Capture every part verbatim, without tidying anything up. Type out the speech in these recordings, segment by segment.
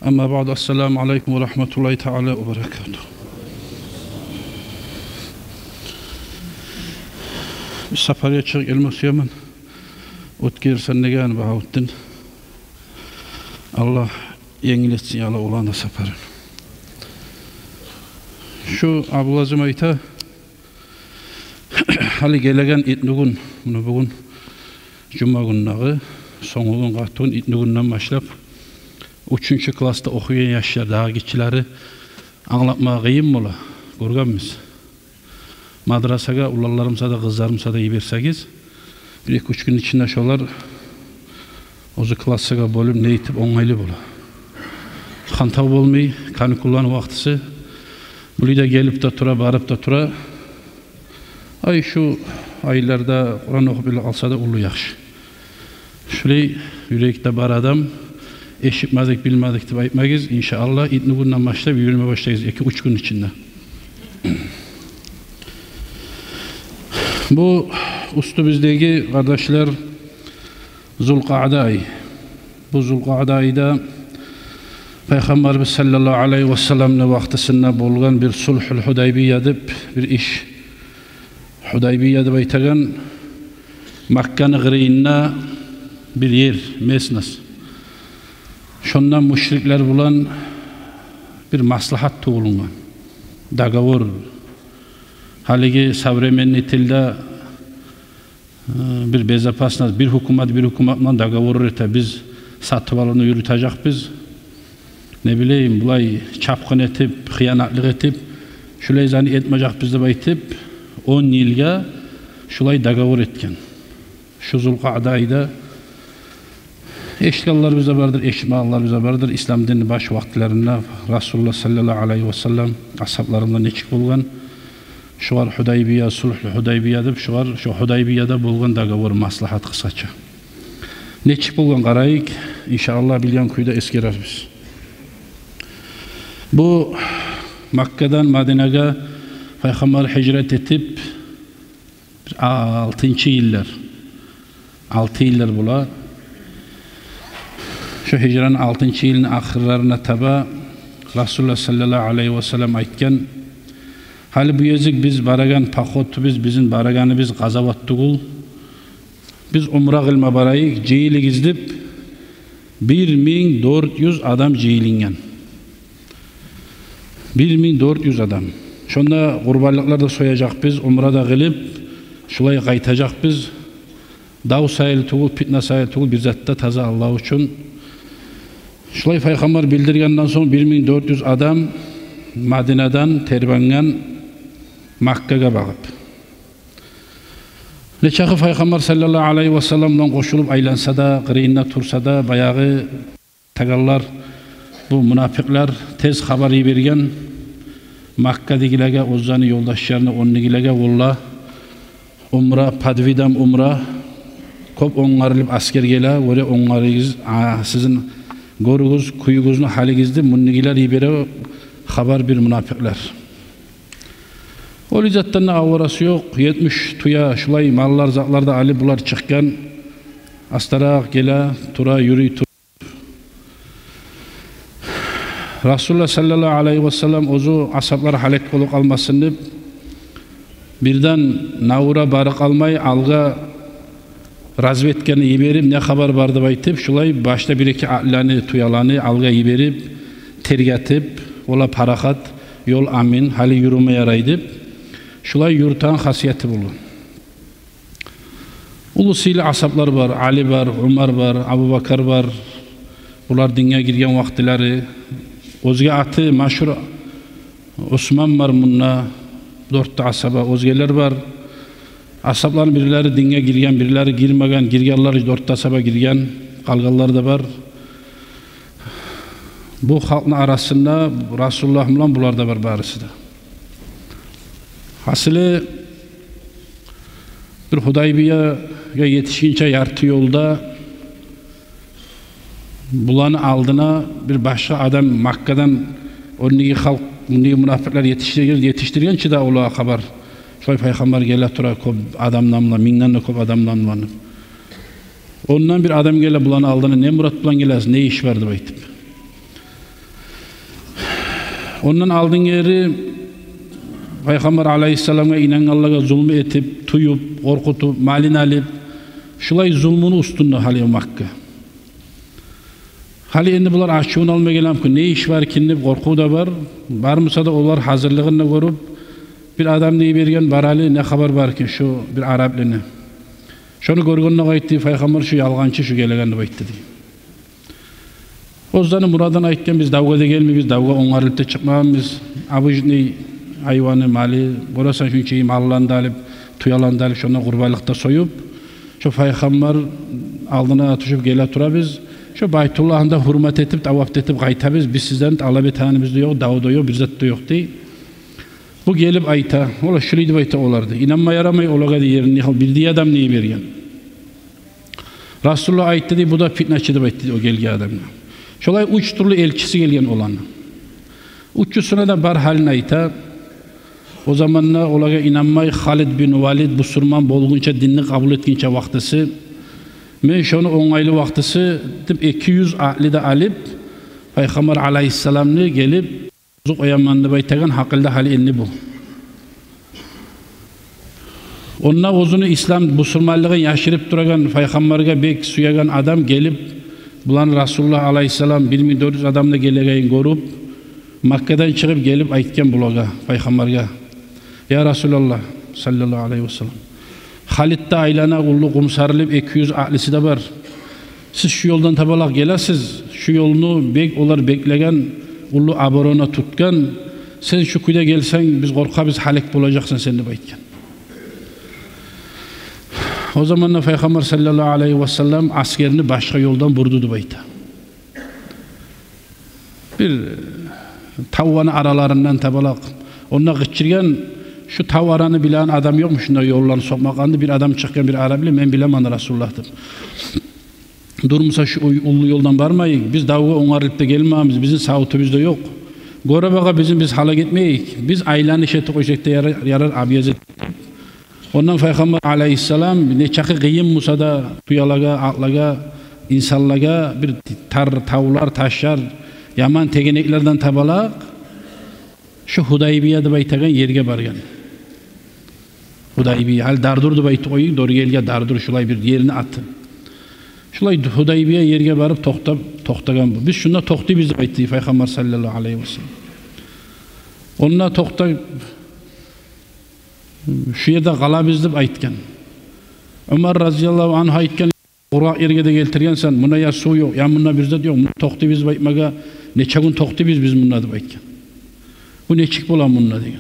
Амма баъд, ассаламу алейкум ва рагьматуллагьи таала ва баракатугь. Биз сапаргъа чыгъып гелмек сюемен. Оьтгерсен деген Багьавутдин. Аллагь енгил этсин, я Аллагь, оланы да сапарын. Шу Абдулазим айта, гьали гелеген итнигюн, муна бугюн жума гюн дагъы, сонгугюн, къатыгюн, итнигюнден башлап уьчюнчю класда охуйгъан яшлар, дагъы гиччилери англатмагъа къыйын бола. Гёргенбиз. Мадрасагъа уланларымызгъа да, къызларымызгъа да йиберсегиз, бир-эки-уьч гюн ичинде шолар оьзю классагъа бёлюп, не этип, онгайлы бола. Хантав болмай, каникулланы вакътиси. Булай да гелип де тура, барып да тура. Ай, шу айларда Къуран охуп биле къалса да уллу яхшы. Шулай юрекде бар адам, эшитмедик, билмедик деп айтмагъыз. Иншааллагь, итнигюнден башлап юрюме башлайбыз эки-уьч гюн ичинде. Бу уьстюбюздеги, къардашлар, Зулкъаъда ай. Бу Зулкъаъда айда Пайхаммарыбыз саллаллагьу алайгьи ва салламны вакътисинде болгъан бир Сулгьул Гьудайбия деп бир иш. Гьудайбия деп айтагъан Макканы къырыйында бир ер, местность. Шонда мушриклер булан бир маслагьат тувулунгъан. Договор. Гьалиги современный тилде, э, бир безопасность, бир гьукумат бир гьукумат булан договор эте, биз сатып алывну юрютежекбиз. Не билейим, булай чапгъын этип, хыянатлыкъ этип, шулай затны этмежекбиз деп айтып, он йылгъа шулай договор этген. Шу Зулкъаъда айда эшитгенлерибиз де бардыр, эшитмегенлерибиз де бардыр. Ислам динни баш вакътилеринде Расулуллагь саллаллагьу алайгьи ва саллам асгьабларына нечик болгъан, шугъар Гьудайбия, Сулгьул Гьудайбия деп, шугъар шо Гьудайбияда болгъан договор, маслагьат къысгъача. Нечик болгъан, къарайыкъ, иншааллагь, билген кюйде эсгерербиз. Бу Маккадан Мадинагъа Пайхаммар гьижрат этип, бир алтынчы йыллар, алты йыллар бола. Шо гьижраны алтынчы йылны ахырларына таба Расулуллагь саллаллагьу алайгьи ва саллам айтгъан: «Гьали бу гезик биз барагъан походубуз, бизин барагъаныбыз къазават тюгюл. Биз умра къылма барайыкъ, жыйылыгъыз», — деп, бир минг дёрт юз адам жыйылынгъан. Бир минг дёрт юз адам. Шонда къурбанлыкълар да сояжакъбыз, умра да къылып, шулай къайтажакъбыз. Дав саялы тюгюл, питна саялы тюгюл, бир зат да, таза Аллагь учун. Шулай Пайхаммар билдиргенден сонг, бир минг дёрт юз адам Мадинадан тербенген Маккагъа багъып. Нечакъы Пайхаммар саллаллагьу алайгьи ва саллам булан къошулуп айланса да, къырыйында турса да, баягъы тагъанлар, бу мунапикълар тез хабар йиберген Маккадагъылагъа, оьзлени ёлдашларына, ондагъылагъа: «Валлагь, умра, под видом умра, кёп онгарылып асгер геле, оьре онгарыгъыз, а, сизин гёрюгюз, кююгюзню, гьалыгъызны», — деп мундагъылар йибере хабар бир мунапикълар. Олай затдан да аварасы ёкъ, етмиш тюе, шулай маллар, затлар да алып булар чыкъгъан. Астаракъ геле тура, юрюй тура. Расулуллагь саллаллагьу алайгьи ва саллам оьзю, асгьаблар гьалек болуп къалмасын деп, бирден навура барып къалмай, алгъа разведканы йиберип, не хабар бар деп айтып, шулай башда бир-эки атланы, тюелени алгъа йиберип, тергетип, олар парахат, ёл амин, гьали юрюме ярай деп, шулай юрютеген хасияты болгъан. Уллу сыйлы асгьаблар бар: Али бар, Умар бар, Абубакар бар. Булар динге гирген вакътилери. Оьзге аты машгьур Усман бар мунда, дёрт де асгьаба, оьзгелер бар. Асгьабланы бирлери динге гирген, бирлери гирмеген, гиргенлер, дёрт де асгьаба гирген, къалгъанлар да бар. Бу халкъны арасында Расулуллагь булан булар да бар, барысы да. Гьасили, бир Гьудайбиягъа етишгинче ярты ёлда буланы алдына бир башгъа адам Маккадан, ондагъы халкъ, мундагъы мунапикълер етишдирген, етишдирген чи де олагъа хабар. Шулай Пайхаммар геле тура кёп адамлар булан, мингден де кёп адамлар булан. Ондан бир адам геле буланы алдына: «Не мурат булан гелесиз, не иш бар?» — деп айтып. Ондан алдын гери Пайхаммар алайгьиссаламгъа инангъанлагъа зулму этип, тюйюп, къоркъутуп, малын алып, шулай зулмуну уьстюнде гьали Макка. Гьали энди булар ачувун алмай геле экен, не иш бар экен деп къоркъув да бар. Бармуса да олар гьазирлигин де гёрюп, бир адамны йиберген, баралы, не хабар бар экен шу бир араплыны. Шону гёргенде айтды, Пайхаммар, шу ялгъанчы, шу гелеген деп айтды дей. Оьзлени мурадын айтгъан, биз давгъа да гелмейбиз, давгъа онгарылып да чыкъмагъанбыз. Обычный гьайваны, малы, гёресен, шунча малланы да алып, тюелени де алып, шондан къурбанлыкъ да союп, шо Пайхаммар алдына тюшюп геле турабыз. Шо Байтуллагьны да гьюрмет этип, тавап этип къайтабыз. Биз сизден талап этегенибиз де ёкъ, дав да ёкъ, бир зат да ёкъ дей. Бу гелип айта, олар шулай деп айта олар да. Инанма ярамай олагъа дей, ерин нихал бир де адамны йиберген. Расулуллагь айтды дей, бу да питначы деп айтды дей о гелген адамгъа. Шолай уьч тюрлю элчиси гелген оланы. Уьчюсюне де бар гьалын айта. О заманда олагъа инанмай Халид бин Валид бусурман болгъунча, динни къабул этгинче вакътиси, мен шону онгайлы вакътиси деп, эки юз атлы да алып, Пайхаммар алайгьиссаламны гелип, бузуп къояман деп айтагъан гьакъылда гьали энди бу. Онда оьзюню ислам, бусурманлыгъын яшырып турагъан, Пайхаммаргъа бек сюеген адам гелип, буланы Расулуллагь алайгьиссалам бир минг дёрт юз адамны гелегенин гёрюп, Маккадан чыгъып гелип айтгъан булагъа, Пайхаммаргъа: «Я Расулаллагь, саллаллагьу алайгьи ва саллам, Халид де айлана уллу къумсарлы, эки юз атлысы да бар. Сиз шу ёлдан табалакъ гелесиз, шу ёлну бек олар беклеген, уллу оборона тутгъан. Сен шу кюйде гелсенг, биз къоркъабыз, гьалек болажакъсан сен», — деп айтгъан. О заманда Пайхаммар саллаллагьу алайгьи ва саллам асгерни башгъа ёлдан бурду деп айта. Бир тавланы араларындан табалакъ. Онда къычыргъан: «Шу тав араны билеген адам ёкъму, шунда ёлланы сокъмакъ?» — деп. Бир адам чыкъгъан, бир араплы: «Мен билемен, Расулуллагь», — деп. «Дюр буса, шу уллу ёлдан бармайыкъ. Биз давгъа онгарылып да гелмегенбиз, бизин савутубуз да ёкъ. Гёре багъа, бизин биз гьалек этмейик. Биз айланыш этип къойсакъ да ярар, ярар, объезд этип». Ондан Пайхаммар алайгьиссалам нечакъы къыйын буса да, тюелагъа, атлагъа, инсанлагъа бир тар тавлар, ташлар, яман тегенеклерден табалакъ, шу Гьудайбия деп айтагъан ерге баргъан. Гьудайбия, гьали Дардур деп айтып къоюйукъ, дёрге элге Дардур, шулай бир ерни аты. Шулай Гьудайбия ерге барып токътап, токътагъан бу. «Биз шунда токътайбыз», — деп айтды Пайхаммар саллаллагьу алайгьи ва саллам. «Онда токътап, шу ерде къалабыз», — деп айтгъан. Умар разияллагьу ангьу айтгъан: «Къургъакъ ерге де гелтиргенсен, мунда я сув ёкъ, я мунда бир зат ёкъ, мунда токътайбыз деп айтмагъа, нече гюн токътайбыз биз мунда?» — деп айтгъан. «Бу нечик бола мунда?» — деген.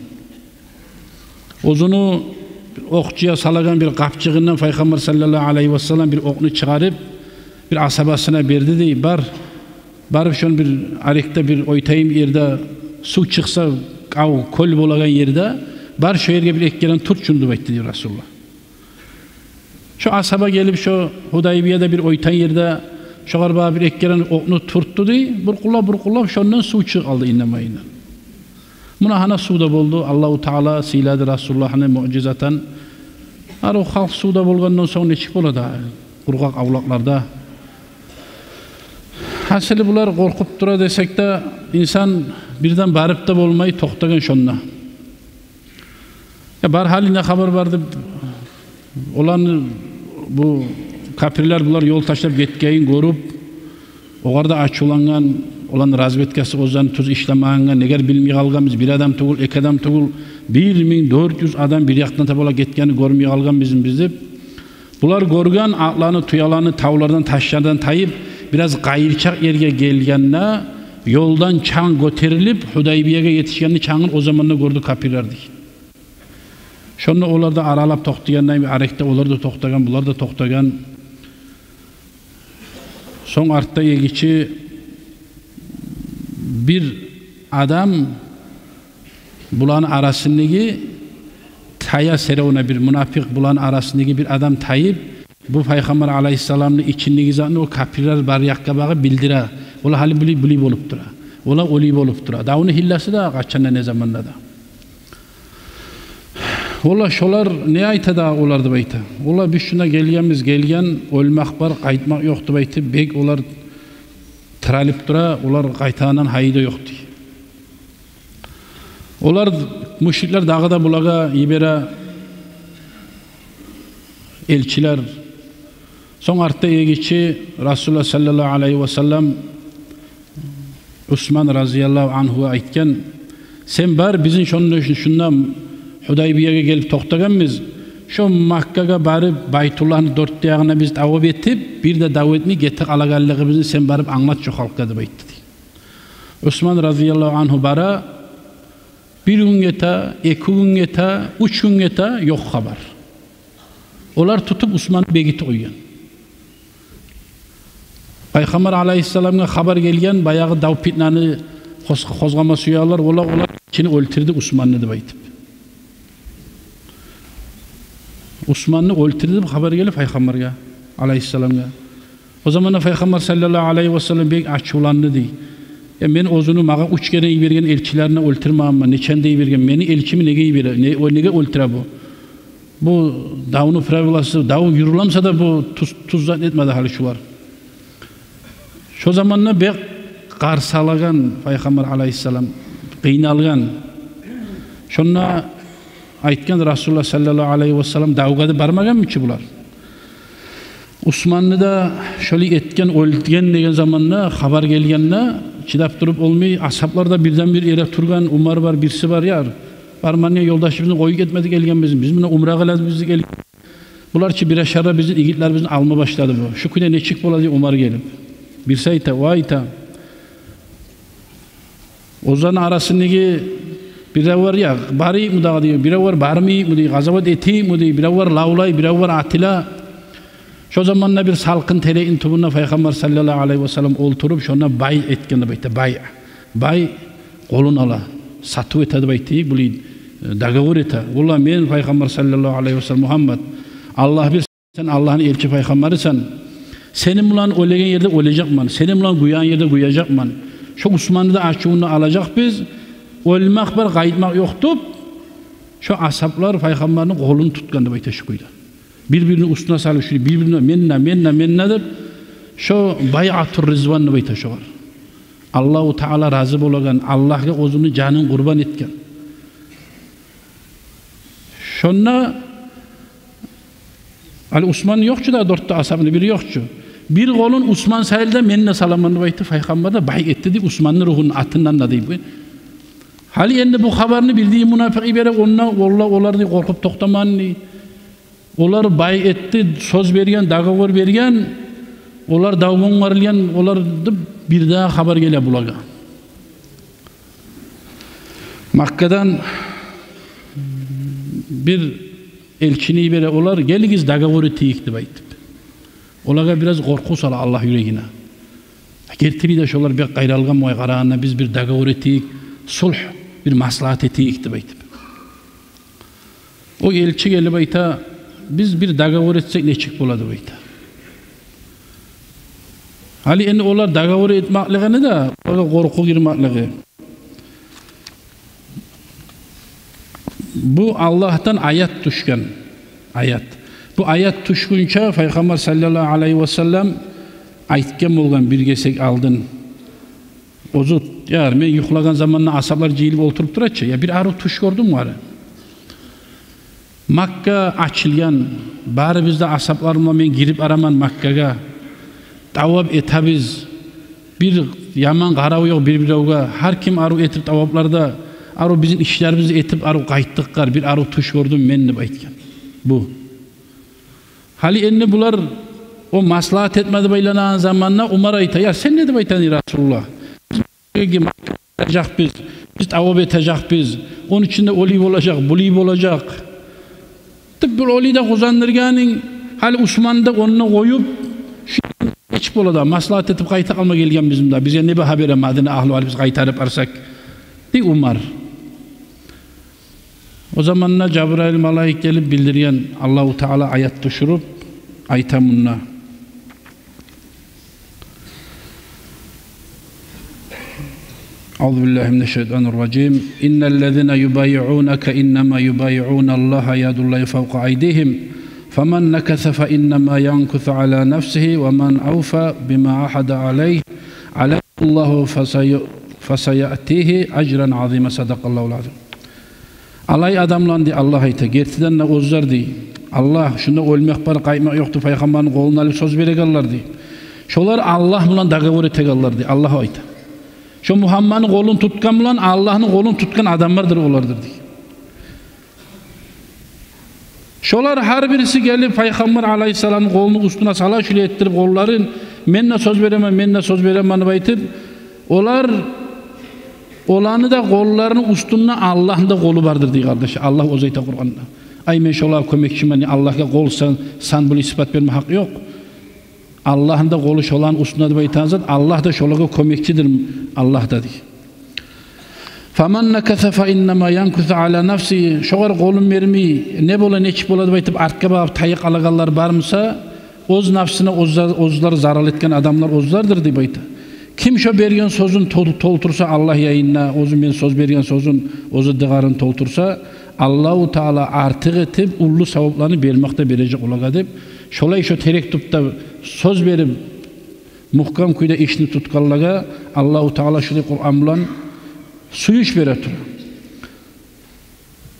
Оьзюню бир окъчугъа салагъан бир къапчыгъындан Пайхаммар саллаллагьу алайгьи ва саллам бир окъну чыгъарып, бир асгьабасына берди дей: «Бар, барып шону бир арекде, бир оьтейим ерде, сув чыкъса, къав, кёл болагъан ерде, бар, шо ерге бир-эки керен турт шуну», — деп айтды дей Расулуллагь. Шо асгьаба гелип, шо Гьудайбияда бир оьтейим ерде шогъар багъа бир-эки керен окъну туртду дей, буркъуллап, буркъуллап, шондан сув чыгъып къалды иннемейинден. Муна гьана сув да болду, Аллагьу Таала сыйлады Расулуллагьны муъжизатан. Арив халкъ сувда болгъандан сонг нечик бола дагъы къургъакъ авлакъларда? Гьасили, булар къоркъуп тура десек де, инсан бирден барып да болмай, токътагъан шонда. Я, бар, гьали не хабар бар деп, оланы, бу капирлер, булар ёл ташлап гетгенин гёрюп, огъар да ачувлангъан, оланы разведкасы оьзлени тюз ишлемегенге, негер билмей къалгъанбыз, бир адам тюгюл, эки адам тюгюл, бир минг дёрт юз адам бир якъдан табалакъ гетгенин гёрмей къалгъанбыз биз деп. Булар гёрген атланы, тюелени тавлардан, ташлардан тайып, бираз къайырчакъ ерге гелгенде, ёлдан чанг гётерилип, Гьудайбиягъа етишгенде чангын о заманда гёрдю капирлер дей. Шонда олар да аралап токътагъандай бир арекде олар да токътагъан, булар да токътагъан. Сонг артда эгичи бир адам буланы арасындагъы тая серевне, бир мунапикъ, буланы арасындагъы бир адам тайып, бу Пайхаммар алайгьиссаламны ичиндеги затны о капирлер бар якъгъа багъып билдире. Олар гьали булай, булай болуп тура. Олар олай болуп тура. Давну гьилласы да къачан да, не заманда да. Олар, шолар не айта дагъы олар деп айта. Олар: «Биз шунда гелгенбиз, гелген, оьлмек бар, къайтмакъ ёкъ», — деп айтып, бек олар тирелип тура, олар къайтагъандан гьайы да ёкъ дей. Олар, мушриклер, дагъы да булагъа йибере элчилер. Сонг артда эгичи Расулуллагь саллаллагьу алайгьи васаллам Усман разияллагьу ангьугъа айтгъан: «Сен бар, бизин шонда, шунда Гьудайбиягъа гелип токътагъанбыз. Шо Маккагъа барып, Байтуллагьны дёрт де ягъына биз тавап этип, бир де дав этмей гетип къалагъанлыгъыбызны сен барып англат шо халкъгъа», — деп айтды дей. Усман разияллагьу ангьу бара, бир гюн гете, эки гюн гете, уьч гюн гете, ёкъ хабар. Олар тутуп Усманны бегитип къойгъан. Пайхаммар алайгьиссаламгъа хабар гелген, баягъы дав-питнаны къоз-, къозгъама сюелер, олар, олар кишини оьлтюрдю Усманны деп айтып. Усманны оьлтюрдю деп хабар гелип Пайхаммаргъа алайгьиссаламгъа. О заманда Пайхаммар саллаллагьу алайгьи васаллам бек ачувланды дей. «Я, мен оьзюню магъа уьч керен йиберген элчилерин оьлтюрмегенмен, нечен де йиберген, мени элчими неге йибере, не, о неге оьлтюре бу? Бу давну правиласы, дав юрюлемсе де бу тюз, тюз зат этмеди гьали шулар». Шо заманда бек къарсалагъан Пайхаммар алайгьиссалам, къыйналгъан. Шонда айтгъан Расулуллагь саллаллагьу алайгьи васаллам: «Давгъа да бармагъанмы чы булар?» Усманны да шолай этген, оьлтюрген деген заманда, хабар гелгенде, чыдап туруп болмай, асгьаплар да бирден-бир эретургъан, Умар бар, бирси бар: «Я, бармагъа ёлдашыбызны къоюп гетмедик гелгенбиз, биз муна умра къылабыз деп гелген. Булар чы бир ашарда бизин игитлерибизни алма башлады бу. Шу кюйде нечик бола?» — дей Умар гелип. Бирси айта, о айта. Оланы арасындагъы биревлер: «Я, барайыкъмы дагъы?» — дей, биревлер: «Бармайыкъмы?» — дей, «Къазават этейикми?» — дей, биревлер лавлай, биревлер атыла. Шо заманда бир салкъын терекни тюбюнде Пайхаммар саллаллагьу алайгьи васаллам олтуруп, шонда бай этген деп айта, бай. Бай къолун ала, сатыв эте деп айтайыкъ, булай, э, договор эте. «Валлагь, мен, Пайхаммар саллаллагьу алайгьи васаллам, Мугьаммад, Аллагь бир, сен Аллагьны элчи пайхаммарысан. Сени булан оьлеген ерде оьлежекмен, сени булан гюеген ерде гюежекмен. Шо Усманны да ачувун да алажакъбыз. Оьлмек бар, къайтмакъ ёкъ», — деп, шо асгьаплар Пайхаммарны къолун тутгъан деп айта шу кюйде. Бир-бирини уьстюне салып, шу бир-бирине: «Мен де, мен де, мен де», — деп, шо Байъатур Ризван деп айта шогъар. Аллагьу Таала рази болагъан, Аллагьгъа оьзюню жанын къурбан этген. Шонда гьали Усман ёкъ чу да, дёрт де асгьабыны бири ёкъ чу. Бир къолун Усман сайлады да: «Мен де саламан», — деп айтды. Пайхаммар да бай этди дей, Усманны ругьуну атындан да дей бу. Гьали энди бу хабарны бирдагъы мунапикъ йибере, онда, валлагь, олар дей къоркъуп токътамагъан дей. Олар бай этди, сёз берген, договор берген, олар давгъа онгарылгъан, олар деп бирдагъы хабар геле булагъа. Маккадан бир элчини йибере олар: «Гелигиз, договор этейик», — деп айтып. Олагъа бираз къоркъув сала Аллагь юрегине. Гертилей де шолар бек къайрылгъан, вай, къарагъанда, биз бир договор этейик, сулгь, бир маслагьат этейик деп айтып. О элчи гелип айта: «Биз бир договор этсек нечик бола?» — деп айта. Гьали энди олар договор этмеклигини де, оларгъа къоркъув гирмеклиги. Бу Аллагьдан аят тюшген. Аят. Бу аят тюшгюнче Пайхаммар саллаллагьу алайгьи васаллам айтгъан болгъан бир гесек алдын. Оьзю, я, мен юхлагъан заманда асгьаплар жыйылып олтуруп тура чы. Я, бир арив тюш гёрдюм гьари. Макка ачылгъан, барыбыз да, асгьапларым булан мен, гирип бараман Маккагъа. Тавап этебиз. Бир яман къарав ёкъ бир-биревге. Гьар ким арив этип тавапларда, арив бизин ишлерибизни этип, арив къайтдыкъ гьар. Бир арив тюш гёрдюм мен, деп айтгъан. Бу. Гьали энди булар о маслагьат этме деп айланагъан заманда Умар айта: «Я, сен не деп айтасан, эй Расулуллагь? Биз Маккагъа баражакъбыз, биз тавап этежекбиз, ону ичинде олай болажакъ, булай болажакъ», — деп, бир олай да къузандыргъанынг, гьали Усманны да онда къоюп, шу гечип бола да, маслагьат этип къайта къалма гелгенбиз мунда, бизге не багьа бере Мадина агьлю, гьали биз къайтарып барсакъ, — дей Умар. О заманда Жабрайыл малайик гелип билдирген, Аллагьу Таала аят тюшюрюп айта мунда. أعوذ بالله من الشيطان الرجيم. إن الذين يبايعونك إنما يبايعون الله يد الله فوق أيديهم فمن نكث فإنما ينكث على نفسه ومن أوفى بما عاهد عليه، عليه الله فسي-، فسيؤتيه أجرا عظيما. صدق الله العظيم. Алай адамланы, дей, Аллагь айта, гертиден де оьзлер, дей, Аллагь, шунда оьлмек бар, къайтмакъ ёкъ деп, пайхаммарны къолун алып сёз берегенлер, дей. Шолар Аллагь булан договор этегенлер, дей, Аллагь айта. Шо Мугьаммадны къолун тутгъан булан Аллагьны къолун тутгъан адамлардыр олардыр, дей. Шолар гьар бириси гелип, пайхаммар алайгьиссаламны къолуну уьстюне сала, шулай этдирип къолларын, «Мен де сёз беремен, мен де сёз беремен», – деп айтып, олар, оланы да къолларыны уьстюнде Аллагьны да къолу бардыр, дей, къардаш. Аллагь оьзю айта Къуранда. Ай, мен шолагъа кёмекчимен, Аллагьгъа къол сан, сан булан исбат берме гьакъ ёкъ. Аллагьны да къолу шоланы уьстюнде деп айтагъан зат, Аллагь да шолагъа кёмекчидир, Аллагь да, дей. «Фаман накаса фаиннама янкусу ала нафсигьи». Шогъар къолун бермей, не бола, нечик бола деп айтып, артгъа багъып таякъ алагъанлар бар буса, оьз нафсына оьзлер, оьзлер зарал этген адамлар оьзлердир, деп айта. Ким шо берген сёзюн тол-, толтурса Аллагь яйында, оьзю мен сёз берген сёзюн, оьзю дыгъарын толтурса, Аллагьу Таала артыкъ этип уллу савапланы бермек де бережек олагъа, деп. Шолай шо терек тюпде сёз берип, мугькам кюйде ишни тутгъанлагъа Аллагьу Таала шулай Къуран булан сююнч бере тура.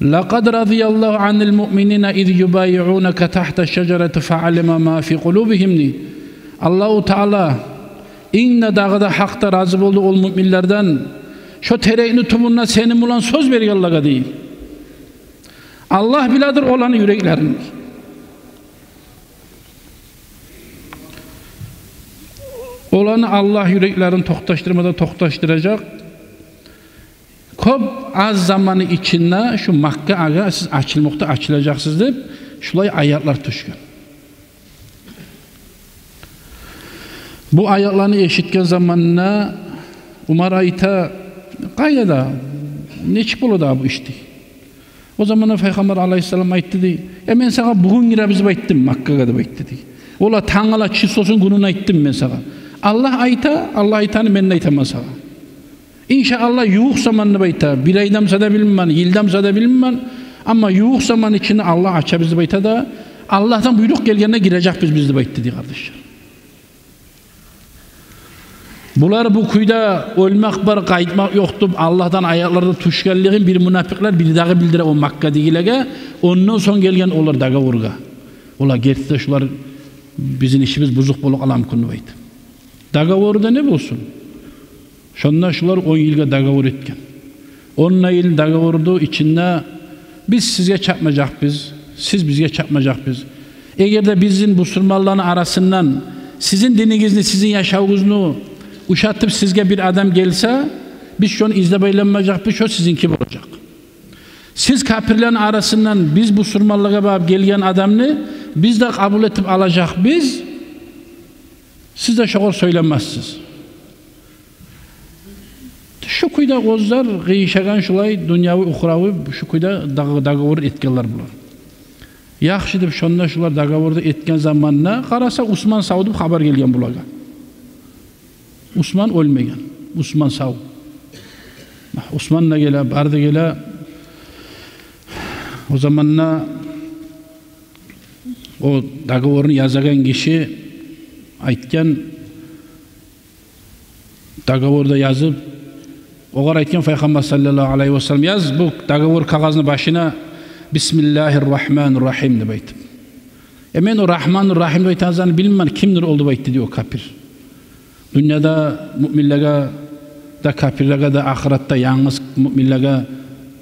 «Лакъад разияллагьу анил муъминина из юбайиунака тагьта шажарати фаалима ма фи къулубигьим», – дей. Аллагьу Таала инг де дагъы да гьакъда рази болду ол муъминлерден, шо терекни тюбюнде сени булан сёз бергенлеге, дей. Аллагь биледир оланы юреклерин. Оланы Аллагь юреклерин токъташдырма да токъташдыражакъ. Кёп аз заманны ичинде шу Маккагъа сиз ачылмакъда ачылажакъсыз деп, шулай аятлар тюшген. Бу аятланы эшитген заманда Умар айта: «Къайда да, нечик бола да бу иш?» – дей. О заманда Пайхаммар алайгьиссалам айтды, дей: «Э, мен сагъа бугюн гиребиз деп айтдым Маккагъа, деп айтды», – дей. «Ола тангала числосун, гюнюн айтдым мен сагъа. Аллагь айта, Аллагь айтаны мен де айтаман сагъа. Иншааллагь, ювукъ заман деп айта, бир айдан буса да билмеймен, йылдан буса да билмеймен, амма ювукъ заман ичинде Аллагь ачабыз деп айта да, Аллагьдан буйрукъ гелгенде гирежекбиз биз», – деп айтды, дей, къардашлар. Булар бу кюйде оьлмек бар, къайтмакъ ёкъ деп Аллагьдан аятлар да тюшгенлигин бир мунапикълер бир дагъы билдире о Маккадагъылагъа. Ондан сонг гелген олар договоргъа. Олар: «Герти де, шулар, бизин ишибиз бузукъ болуп къала мюмкюн», – деп айтып. Договорда не болсун? Шонда шулар он йылгъа договор этген. Он да йыл договорну ичинде: «Биз сизге чапмажакъбыз, сиз бизге чапмажакъбыз. Эгер де бизин бусурманланы арасындан сизин динигизни, сизин яшавугъузну ушатып сизге бир адам гелсе, биз шону излеп айланмажакъбыз, шо сизинки болажакъ. Сиз капирлени арасындан биз бусурманлагъа багъып гелген адамны биз де къабул этип алажакъбыз, сиз де шогъар сёйлемессиз». Шу кюйде оьзлер къыйышагъан, шулай дюньяви, ухрави, шу кюйде дог-, договор этгенлер булар. Яхшы деп, шонда шулар договорну этген заманда къараса, Усман сав деп хабар гелген булагъа. Усман оьлмеген, Усман сав. Усман да геле, бары да геле. О заманда о договорну язагъан гиши айтгъан, договорда язып, огъар айтгъан Пайхаммар саллаллагьу алайгьи васаллам: «Яз бу договор кагъызны башына: Бисмиллагьир рагьманир рагьим», – деп айтып. «Э, мен о Рагьманир Рагьим деп айтагъан затны билмеймен, кимдир ол?» – деп айтды, дей, о капир. Дюньяда муъминлеге де, капирлеге де, ахыратда янгыз муъминлеге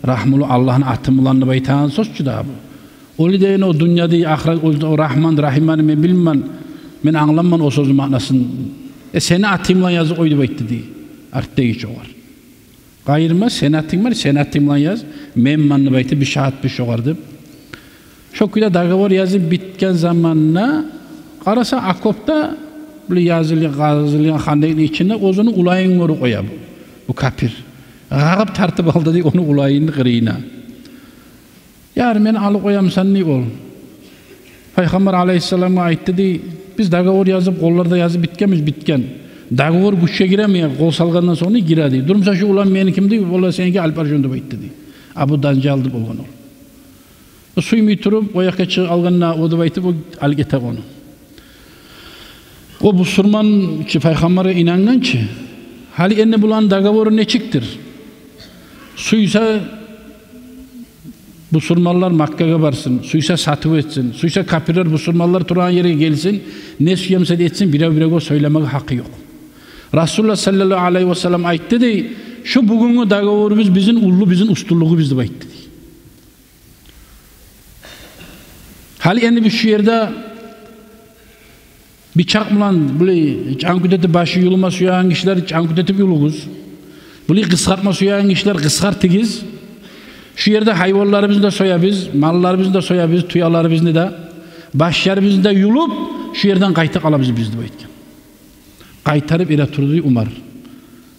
рагьмулу Аллагьны аты булан деп айтагъан сёз чю да бу. Олай дегени о дюньяда, ахырат, о, о Рагьман, Рагьиманы мен билмеймен, мен англамайман о сёзню маънасын. «Э, сени атынг булан язып къой», – деп айтды, дей, артдагъы чы огъар. «Къайырма, сени атынг бар, сени атынг булан яз, менмен деп айтып, биз шагьатбыз шогъар», – деп. Шо кюйде договор язып битген заманда къараса, окопда, булай язылгъан, къазылгъан хандакъны ичинде оьзюню уланын гёрюп къоя бу, бу капир. Къагъып тартып алды, дей, ону уланын къырыйына. «Яр, мени алып къоямысан?» – дей ол. Пайхаммар алайгьиссаламгъа айтды, дей: «Биз договор язып, къолларда язып битгенбиз, битген. Договор гючге гиремен, къол салгъандан сонг гире, дей. Дюр буса шу улан меники, дей, ола сеники, алып бар шону», – деп айтды, дей. Абу Данжал деп болгъан ол. О сюймей туруп, о якъгъа чыгъып алгъанда, о деп айтып, о алып гете ону. О бусурман чы, Пайхаммаргъа инангъан чы. Гьали энни буланы договору нечикдир? Сюйсе, Бусурманлар Маккагъа барсын, сюйсе сатыв этсин, сюйсе капирлер, бусурманлар турагъан ерге гелсин, не сюе буса да этсин, бирев-биревге сёйлемеге гьакъы ёкъ. Расулуллагь саллаллагьу алайгьи васаллам айтды дей: «Шу бугюнгю договорубуз бизин уллу, бизин уьстюнлюгюбюз», — деп айтды дей. Гьали энди биз шу ерде бичакъ булан, булай, чанкют этип башы юлума сюеген гишилер чанкют этип юлугъуз. Булай къысгъартма сюеген гишилер къысгъартыгъыз. Шу ерде гьайванларыбызны да соябыз, малларыбызны да соябыз, тюелерибизни де, башларыбызны да юлуп, шу ерден къайтып къалабыз биз, деп айтгъан. Къайтарып эретурду Умар.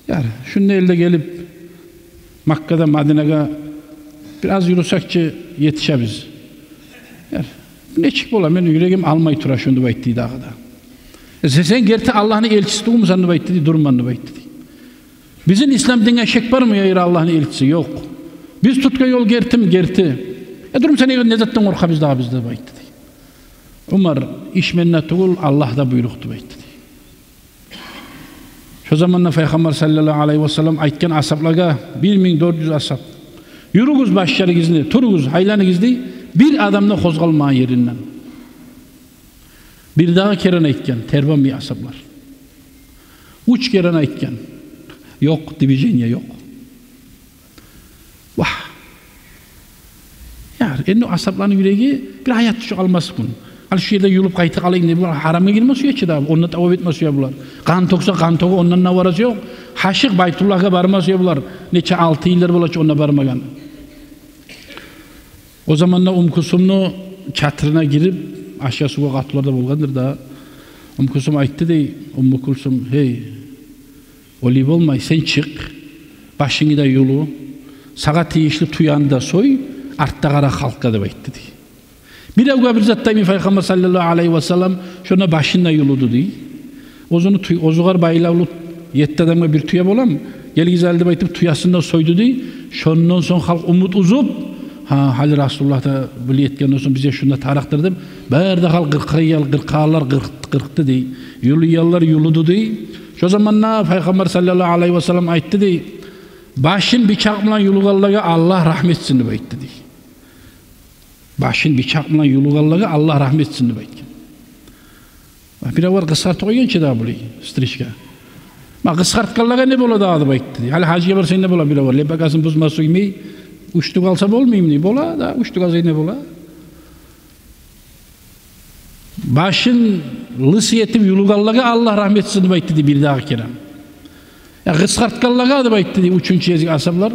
Яр, шунда элде гелип, Маккадан Мадинагъа бир аз юрюсек чи, етишебиз. Яр, нечик бола, мени юрегим алмай тура шуну, деп айтды дагъы да. Э, се-, сен герти Аллагьны элчиси тюгюлмюсен, деп айтды дей, дюрмен, деп айтды дей. Бизин ислам динге шек бармы, я Аллагьны элчиси? Ёкъ. Биз тутгъан ёл гертими? Герти. Э, дюрмюсен, не затдан къоркъабыз дагъы биз, деп айтды дей. Умар, иш менде тюгюл, Аллагьда буйрукъ, деп айтды дей. Шо заманда Пайхаммар саллаллагьу алайгьи васаллам айтгъан асгьаблагъа, бир минг дёрт юз асгьаб: «Юрюгюз, башларыгъызны, туругъуз, айланыгъыз», — дей, бир адам да къозгъалмагъан еринден. Бирдагъы керен айтгъан, тербенмей асгьаблар. Уьч керен айтгъан. Ёкъ, движение ёкъ. Вагь! Яр, энди асгьабланы юреги бир аят тюшюп къалмасын. Ал шу ерде юлуп къайтып къалайым деп, булар гьарамгъа гирме сюе чи дагъы, онда тавап этме сюе булар. Къан тёксе, къан тёге, ондан да барасы ёкъ. Гьашыкъ Байтуллагьгъа барма сюе булар. Нече алты йыллар бола чы онда бармагъан. О заманда Умму Кулсумну чатырына гирип, ашгъа-сувгъа къатувлар да болгъандыр да. Умму Кулсум айтды дей: «Умму Кулсум, гьей, олай болмай, сен чыкъ, башынгны да юлу, сагъа тийишли тюени де сой, артда къара халкъгъа», — деп айтды дей. Биревге бир зат да айтмай Пайхаммар саллаллагьу алайгьи васаллам шонда башын да юлуду дей. Оьзюню тюй-, оьзюгер байлавлу етти адамгъа бир тюе боламы? Гелигиз гьали деп айтып, тюесин де сойду дей. Шондан сонг халкъ умут уьзюп, гьа, гьали Расулуллагь да булай этгенден сонг бизге шунда тарыкъдыр деп, бары да халкъ къыркъа-, къыркъалар къыркъ-, къыркъды дей. Юлуялар юлуду дей. Шо заманда Пайхаммар саллаллагьу алайгьи васаллам айтды дей: «Башын бичакъ булан юлугъанлагъа Аллагь рагьмат этсин», — деп айтды дей. «Башын бичакъ булан юлугъанлагъа Аллагь рагьмат этсин», — деп айтгъан. Биревлер къысгъартып къойгъан чы дагъы булай, стрижка. Ма къысгъартгъанлагъа не бола дагъы деп айтды дей. Гьали гьажгъа барсанг не бола, биревлер лепакасын бузма сюймей, уьчтюк алса болмаймы дей. Бола да, уьчтюк алса не бола? «Башын лысый этип юлугъанлагъа Аллагь рагьмат этсин», — деп айтды дей бирдагъы керен. Я къысгъартгъанлагъа деп айтды дей уьчюнчю гезик асгьаблар.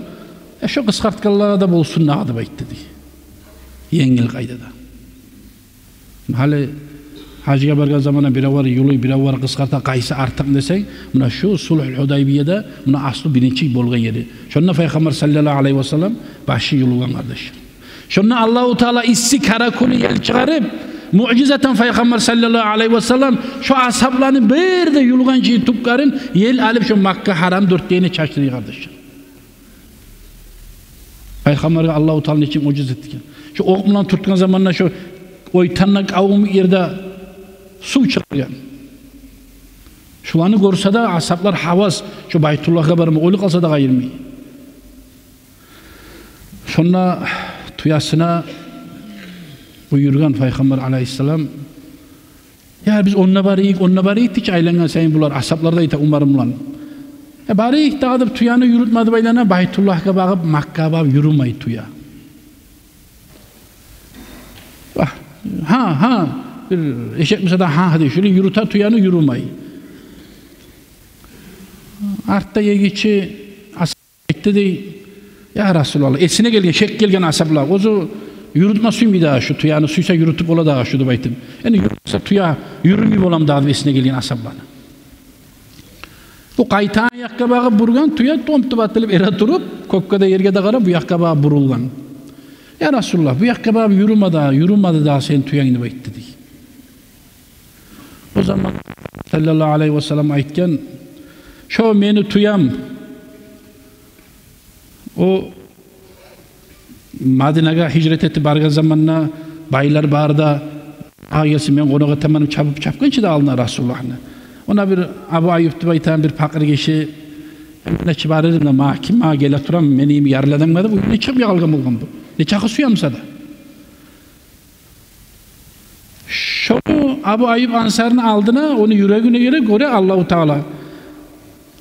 Я шо къысгъартгъанлагъа да болсун дагъы деп айтды дей. Енгил къайдада. Гьали гьажгъа баргъан заманда биревлер юлуй, биревлер къысгъарта, къайсы артыкъ десенг, муна шу Сулгьул Гьудайбияда муна аслу биринчи болгъан ери. Шонда Пайхаммар саллаллагьу алайгьи васаллам башы юлугъан, къардашлар. Шонда Аллагьу Таала исси къара гюню ел чыгъарып, муъжизатан Пайхаммар саллаллагьу алайгьи васаллам шо асгьабланы бары да юлугъан чы тюклерин ел алып, шо Макка гьарам дёрт де ягъына чачды, къардашлар. Пайхаммаргъа Аллагьу Таала нечик муъжиза этген. Шо окъ булан тюртген заманда шо ойтанлы къавум ерде сув чыгъаргъан. Шоланы гёрсе де асгьаблар гьавас, шо Байтуллагьгъа барма, оьлюп къалса да къайырмай. Шонда тюесине буюргъан Пайхаммар алайгьиссалам: «Я, биз онда барайыкъ, онда барайыкъ», — дей чи айлангъан сайын булар, асгьаблар да айта Умар булан. «Я, барайыкъ дагъы», — деп, тюени юрютме деп айлана, Байтуллагьгъа багъып, Маккагъа багъып юрюмей тюе. Агь, гьа, гьа, бир эшек буса да гьа, гьа дей, шолай юрюте тюени, юрюмей. Артда эгечи ас- Айтды дей: «Я Расулаллагь», эсине гелген, шек гелген асгьаблагъа, оьзю юрютме сюймей дагъы шу тюени, сюйсе юрютюп бола дагъы шу деп айтып. Энди юрютсе тюе юрюмей боламы дагъы деп эсине гелген асгьабланы. Бу къайтагъан якъгъа багъып бургъан, тюе домтуп атылып эретуруп, кёкге де, ерге де къарап, бу якъгъа багъып бурулгъан. «Я Расулаллагь, бу якъгъа багъып юрюме дагъы, юрюмеди дагъы сени тюенг», — деп айтды дей. О заман саллаллагьу алайгьи васаллам айтгъан: «Шо мени тюем, о Мадинагъа гьижрат этип баргъан заманда байлар бары да, агъа гелсин, мен къонакъ этемен деп чабып, чапгъан чы да алдына Расулуллагьны. Онда бир Абу Айюп деп айтагъан бир пакъыр гиши, мен де чы барыр эдим де, магъа ким, магъа геле турамы, мени йимик ярлы адамгъа», — деп, уьюнден чыгъып къалгъан болгъан бу. Нечакъы сюе буса да. Шо Абу Айюб Ансарини алдына, ону юрегине гёре, гёре Аллагьу Таала: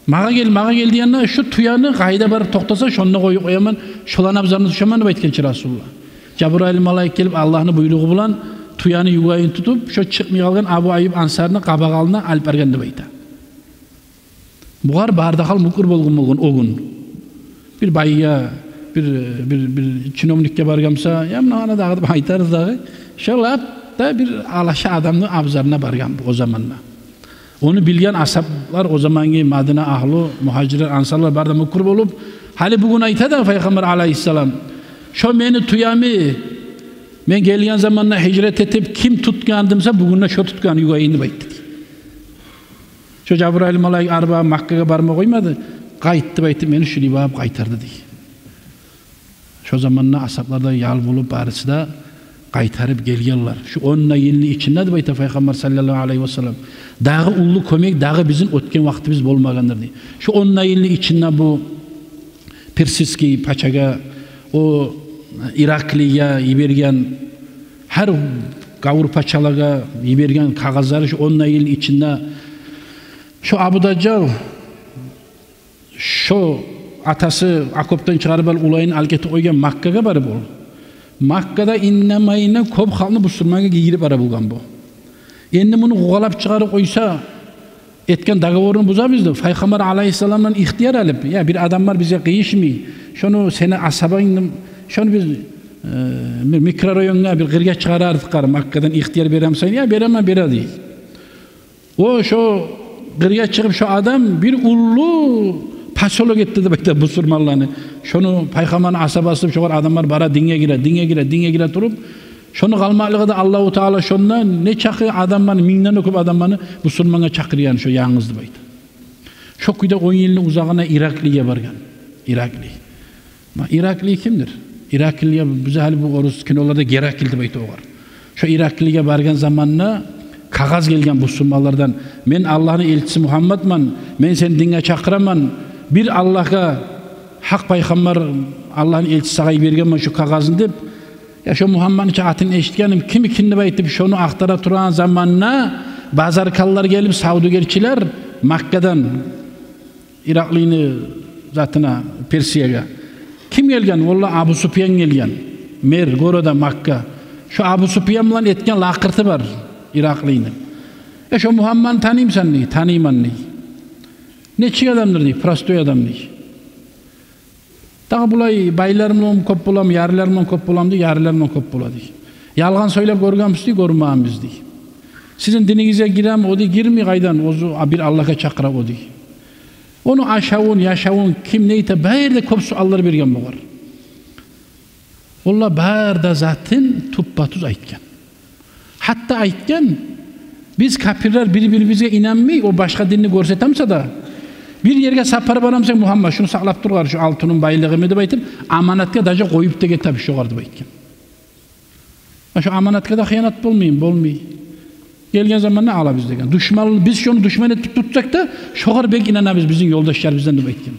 «Магъа гел, магъа гел», — дегенде, «Шу тюени къайда барып токътаса, шонда къоюп къояман, шоланы абзарына тюшемен», — деп айтгъан чы Расулуллагь. Жабрайыл малайик гелип, Аллагьны буйругъу булан тюени югайын тутуп, шо чыкъмай къалгъан Абу Айюб Ансарини къабакъ алдына алып баргъан деп айта. Бугъар бары да халкъ мюкюр болгъан болгъан о гюн. Бир байгъа, бир, бир, бир чиновникге баргъан буса, я муна ана дагъы деп айтар дагъы. Шолай да бир алаша адамны абзарына баргъан бу о заманда. Ону билген асгьаблар, о замангъы Мадина агьлю, мугьажирлер, ансарлар бары да мюкюр болуп, гьали бугюн айта да Пайхаммар алайгьиссалам: «Шо мени тюеми мен гелген заманда гьижрат этип ким тутгъан эди буса, бугюн де шо тутгъан югайын», — деп айтды дей. Шо Жабрайыл малайик арба Маккагъа барма къоймады, «Къайт», — деп айтып, мени шулай багъып къайтарды дей. Шо заманда асгьаблар да ял болуп, барысы да къайтарып гелгенлер. Шо он да йылны ичинде, деп айта Пайхаммар саллаллагьу алайгьи васаллам, дагъы уллу кёмек, дагъы бизин оьтген вакътибиз болмагъандыр дей. Шо он да йылны ичинде бу персидский пачагъа, о Ираклийге йиберген, гьар гавур пачалагъа йиберген кагъызлары, шо он да йылны ичинде шо Абу Дажжал, шо атасы окопдан чыгъарып алып, уланын алып гетип къойгъан Маккагъа барып ол. Маккада иннемейине кёп халкъны бусурмангъа гийирип бара болгъан бу. Энди муну къувалап чыгъарып къойса, этген договорну бузабыз деп, Пайхаммар алайгьиссаламдан ихтияр алып: «Я, бир адам бар бизге къыйышмай, шону сени асгьабанг, шону биз, э, бир микрорайонгъа, бир къыргъа чыгъарардыкъ гьар, Маккадан ихтияр беремисен?» «Я, беремен, бере», — дей. О шо къыргъа чыгъып, шо адам бир уллу посёлок этди деп айта бусурманланы. Шону Пайхаммарны асгьабасы, шогъар адамлар бара, динге гире, динге гире, динге гире туруп, шону къалмакълыгъы да Аллагьу Таала шонда нечакъы адамланы, мингден де кёп адамланы бусурмангъа чакъыргъан шо янгыз деп айта. Шо кюйде он йылны узагъына Ираклийге баргъан. Ираклий. Ма, Ираклий кимдир? Ираклийге, бизде гьали бу орус киноларда Геракл деп айта огъар. Шо Ираклийге баргъан заманда кагъыз гелген бусурманлардан: «Мен Аллагьны элчиси Мугьаммадман, мен сени динге чакъыраман. Бир Аллагьгъа, гьакъ пайхаммар, Аллагьны элчиси сагъа йибергенмен шу кагъызны», — деп. «Я, шо Мугьаммадны чы атын эшитгенмен, ким экен?» — деп айтып, шону ахтара турагъан заманда базарканлар гелип, савдюгерчилер Маккадан Ираклийни затына, Персиягъа. «Ким гелген?» «Валлагь, Абу Суфьян гелген. Мэр города Макка». Шо Абу Суфьян булан этген лакъырты бар Ираклийни. «Э, шо Мугьаммадны таныймысан?» — дей. «Таныйман», — дей. «Нечик адамдыр?» — дей. «Простой адам», — дей. «Дагъы булай байларым булан кёп боламы, ярлыларым булан кёп боламы?» — дей. «Ярлыларым булан кёп бола», — дей. «Ялгъан сёйлеп гёргенмисиз?» — дей. «Гёрмегенбиз», — дей. «Сизин динигизге гиремми?» — о дей. «Гирмей, къайдан? Оьзю бир Аллагьгъа чакъыра о», — дей. Ону ашавун, яшавун, ким не эте, бары да кёп суаллар берген бугъар. Валлагь, бары да затын туппа-тюз айтгъан. Гьатта айтгъан: «Биз, капирлер, бир-бирибизге инанмай, о башгъа динни гёрсетемисе де, бир ерге сапар барамысакъ, Мугьаммад, шуну сакълап тур гьар, шу алтыным, байлыгъымы», — деп айтып, аманатгъа даже къоюп да гетебиз шогъар деп айтгъан. «А шо аманатгъа да хыянат болмаймы?» «Болмай. Гелген заманда алабыз», — деген. «Душман, биз шону душман этип тутсакъ да, шогъар бек инанабыз, бизин ёлдашларыбыздан», — деп айтгъан.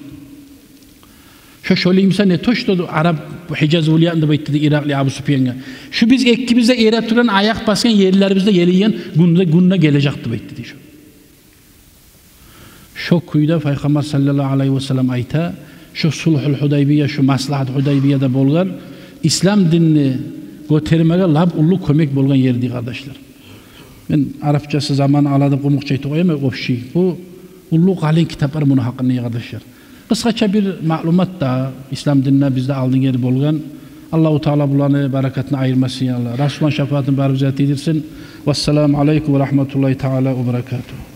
«Шо шолаймыса, не то что араб, Гьижаз вилаятны», — деп айтды дей Ираклий Абу Суфьянгъа. «Шу биз экибиз де эретургъан, аякъ басгъан ерлерибизде, гелеген гюнде, гюнде гележек», — деп айтды дей шо. Шо кюйде Пайхаммар саллаллагьу алайгьи васаллам айта, шо Сулгьул Гьудайбия, шо маслагьат Гьудайбияда болгъан, ислам динни гётермеге лап уллу кёмек болгъан ер дей, къардашлар. Мен арапчасы заман ала деп къумукъча айтып къояман, общий. Бу уллу къалын китап бар муну гьакъында, къардашлар. Къысгъача бир маълумат да, ислам динде бизде алдын гери болгъан. Аллагьу Таала буланы баракатын айырмасын, я Аллагь. Расулуллагьны шапаатын барыбызгъа тийдирсин. Вассаламу алайкум ва рагьматуллагьи таала ва баракатугь.